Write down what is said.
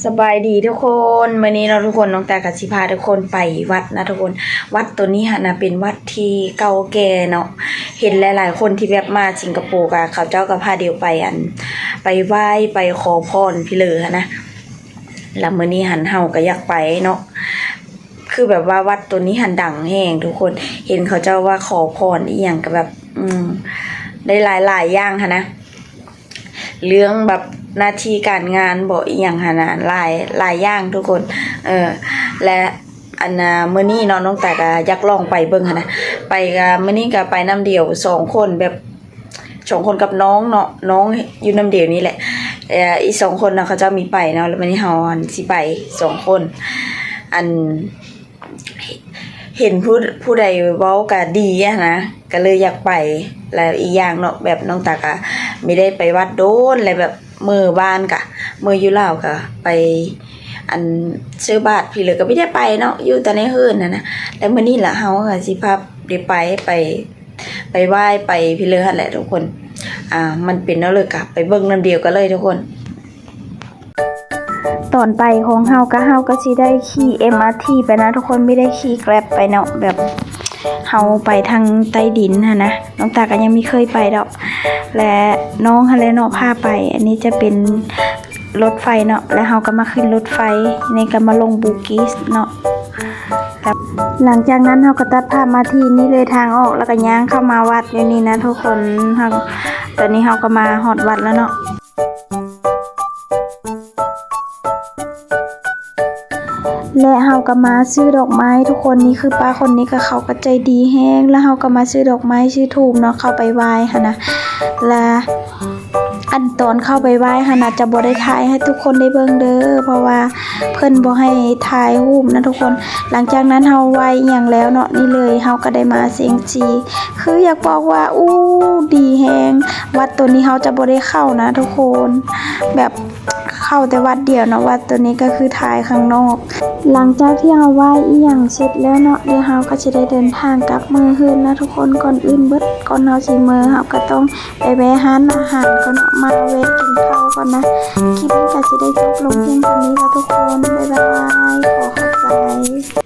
ສະບາຍດີທຸກຄົນ ມື້ນີ້ເນາະທຸກຄົນ ນ້ອງຕາກະຊິພາທຸກຄົນໄປວັດນະທຸກຄົນ. ວັດໂຕນີ້ຫັ້ນນະເປັນວັດທີ່ເກົ່າແກ່ເນາະ ເຫັນຫຼາຍໆຄົນທີ່ແບບມາສິງກະໂປກະ ເຂົາເຈົ້າກະພາດຽວໄປ ອັນ ໄປໄຫວ້ໄປຂໍພອນພີ້ເລີຫັ້ນນະ. ລະມື້ນີ້ຫັ້ນເຮົາກະຢາກໄປເນາະ ຄືແບບວ່າວັດໂຕນີ້ຫັ້ນດັງແຮງທຸກຄົນ ເຫັນເຂົາເຈົ້າວ່າຂໍພອນອີ່ຫຍັງກະແບບ ອືມ ໄດ້ຫຼາຍໆຢ່າງຫັ້ນນະ ເລື່ອງແບບໜ້າທີ່ການງານບໍ ອີ່ຫຍັງຫັ້ນນະ ຫຼາຍ ຫຼາຍຢ່າງທຸກຄົນ. ເອີ ແລະ ອັນນ່າ ມື້ນີ້ເນາະ ນ້ອງຕາກະຢາກລອງໄປເບິ່ງຫັ້ນນະ ໄປກະ ມື້ນີ້ກະໄປນຳດຽວສອງຄົນ ແບບສອງຄົນກັບນ້ອງເນາະ ນ້ອງຢູ່ນຳດຽວນີ້ແຫຼະ ເອີ ອີກສອງຄົນນະ ເຂົາເຈົ້າມີໄປເນາະ ລະມື້ນີ້ເຮົາຫັ້ນຊິໄປສອງຄົນ ອັນ ເຫັນຜູ້ ຜູ້ໃດເວົ້າກະດີຫັ້ນນະ ກະເລີຍຢາກໄປ. ແລະ ອີກຢ່າງເນາະ ແບບນ້ອງຕາກະບໍ່ໄດ້ໄປວັດດົນ ແລະ ແບບເມື່ອວານກະ ເມື່ອຢູ່ລາວກະໄປ ອັນ ໃສ່ບາດພີ້ເລີກະບໍ່ໄດ້ໄປເນາະ ຢູ່ແຕ່ໃນເຮືອນຫັ້ນນະ. ແລະ ມື້ນີ້ລະເຮົາກະຊິພາໄດ້ໄປ ໄປ ໄປໄຫວ້ໄປພີ້ເລີຫັ້ນແຫຼະທຸກຄົນ. ອາ ມັນເປັນແນວໃດກະໄປເບິ່ງນຳດຽວກັນເລີຍທຸກຄົນ. ຕອນໄປຂອງເຮົາກະ ເຮົາກະຊິໄດ້ຂີ່ເອັມອາທີໄປນະທຸກຄົນ ບໍ່ໄດ້ຂີ່ແກຣັບໄປເນາະ ແບບເຮົາໄປທາງໃຕ້ດິນຫັ້ນນະ. ນ້ອງຕາກະຍັງບໍ່ເຄີຍໄປດອກ ແລະ ນ້ອງຫັ້ນແຫຼະເນາະພາໄປ. ອັນນີ້ຈະເປັນລົດໄຟເນາະ ແລະ ເຮົາກະມາຂຶ້ນລົດໄຟ ນີ້ກະມາລົງບູກີສເນາະ. ຫຼັງຈາກນັ້ນເຮົາກະຕັດພາບມາທີ່ນີ້ເລີຍ ທາງອອກ ລະກະຍ່າງເຂົ້າມາວັດຢູ່ນີ້ນະທຸກຄົນ. ເຮົາ ຕອນນີ້ເຮົາກະມາຮອດວັດລະເນາະ ແລະ ເຮົາກະມາຊື້ດອກໄມ້ທຸກຄົນ. ນີ້ຄືປ້າຄົນນີ້ກະ ເຂົາກະໃຈດີແຮງ ລະເຮົາກະມາຊື້ດອກໄມ້ ຊື້ທູບເນາະ ເຂົ້າໄປໄຫວ້ຫັ້ນນະ. ລະ ອັນຕອນເຂົ້າໄປໄຫວ້ຫັ້ນນະ ຈະບໍ່ໄດ້ຖ່າຍໃຫ້ທຸກຄົນໄດ້ເບິ່ງເດີ ເພາະວ່າເພິ່ນບໍ່ໃຫ້ຖ່າຍຮູບນະທຸກຄົນ. ຫຼັງຈາກນັ້ນເຮົາໄຫວ້ອີ່ຫຍັງແລ້ວເນາະ ນີ້ເລີຍ ເຮົາກະໄດ້ມາເສັງຊີ ຄືຢາກບອກວ່າ ອູ້ ດີແຮງ. ວັດໂຕນີ້ເຮົາຈະບໍ່ໄດ້ເຂົ້ານະທຸກຄົນ ແບບເຂົ້າແຕ່ວັດດຽວເນາະ. ວັດໂຕນີ້ກະຄືຖ່າຍຂ້າງນອກ. ຫຼັງຈາກທີ່ເຮົາໄຫວ້ອີ່ຫຍັງເສັດແລ້ວເນາະ ດຽວເຮົາກະຊິໄດ້ເດີນທາງກັບເມືອເຮືອນນະທຸກຄົນ. ກ່ອນອື່ນເບິດ ກ່ອນເຮົາຊິເມືອ ເຮົາກະຕ້ອງໄປແວ່ຮ້ານອາຫານກ່ອນເນາະ ມາແວ່ກິນເຂົ້າກ່ອນນະ. ຄລິບນີ້ກະຊິໄດ້ຈົບລົງພຽງສ່ຳນີ້ລະທຸກຄົນ ບາຍບາຍ ຂໍຂອບໃຈ.